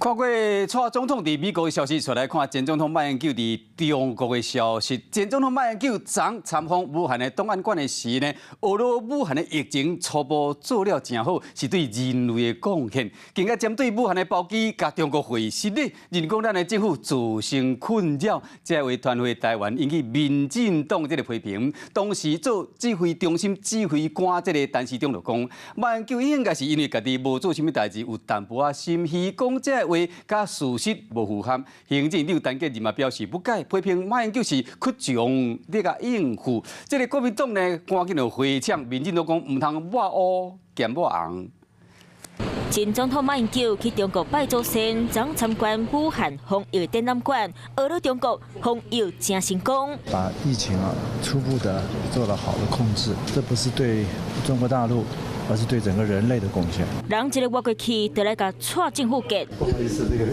看過蔡總統佇美國的消息，出來看前總統馬英九佇中國的消息。前總統馬英九昨參訪武漢的檔案館的時呢，呵咾武漢的疫情初步做了誠好，是對人類的貢獻。更加針對武漢的包機佮中國會失咧，認講咱的政府造成困擾，這話傳回台灣引起民進黨這個批評。當時做指揮中心指揮官這個陳時中就講，馬英九應該是因為家己無做啥物代誌，有淡薄仔心虛，講這話佮事實無符合。行政院長陳建仁嘛表示不解，批評馬英九是屈從咧共應付。這個國民黨呢，趕緊就回嗆，民進黨講毋通抹烏兼抹紅。前總統馬英九去中國拜祖先，昨參觀武漢防疫展覽館，呵咾中國防疫誠成功。把疫情啊初步的做了好的控制，這不是對中國大陸，而是對整個人類的貢獻。人一个倚過去，就來共蔡政府結。不好意思，這個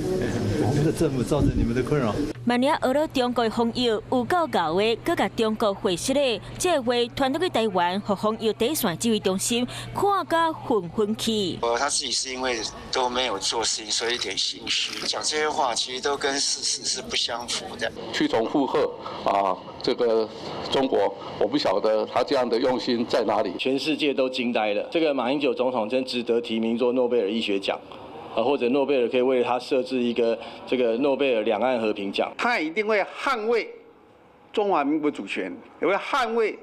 我們的政府造成你們的困擾。萬一呵咾中國防疫有夠𠢕的，閣共中國會失的，這個話傳到去台灣，予防疫第一線指揮中心看甲昏昏去。他自己是因為都沒有做事情，所以有點心虛，講這些話其實都跟事實是不相符的。屈從附和啊，這個中國，我不曉得他這樣的用心在哪裡。全世界都驚呆了，這個馬英九總統真值得提名做諾貝爾醫學獎，啊，或者諾貝爾可以為他設置一個這個諾貝爾兩岸和平獎。他一定會捍衛中華民國主權，也會捍衛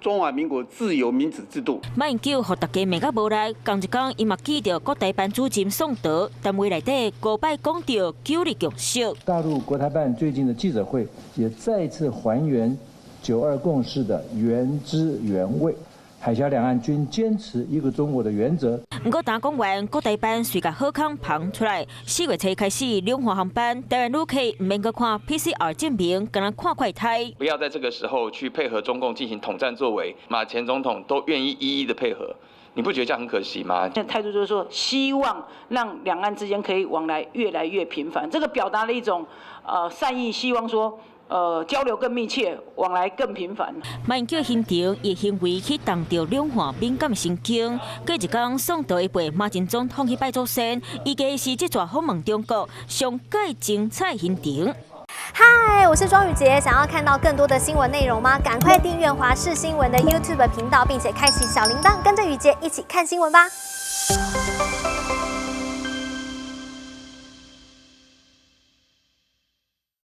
中華民國自由民主制度。馬英九予大家罵甲無力，仝一工伊嘛記著國台辦主任宋濤，談話內底五擺講著九二共識。大陸國台辦最近的記者會也再次還原九二共識的原汁原味。海峽兩岸均堅持一個中國的原則。毋過，當講完，國台辦隨共好康捧出來，4月初開始，兩岸航班台灣旅客毋免閣看 PCR 證明，敢若看快篩。不要在這個時候去配合中共進行統戰作為，馬前總統都願意一一的配合，你不覺得這樣很可惜嗎？現在態度就是說，希望讓兩岸之間可以往來越來越頻繁，這個表達了一種善意，希望說，交流更密切，往來更頻繁。馬英九行程以行為去動著兩岸敏感神經。過一工宋濤會陪馬前總統去拜祖先，預計是這逝訪問中國上蓋精彩行程。嗨，我是莊宇傑，想要看到更多的新聞內容嗎？趕快訂閱華視新聞的 YouTube 頻道，並且開啟小鈴鐺，跟着宇傑一起看新聞吧。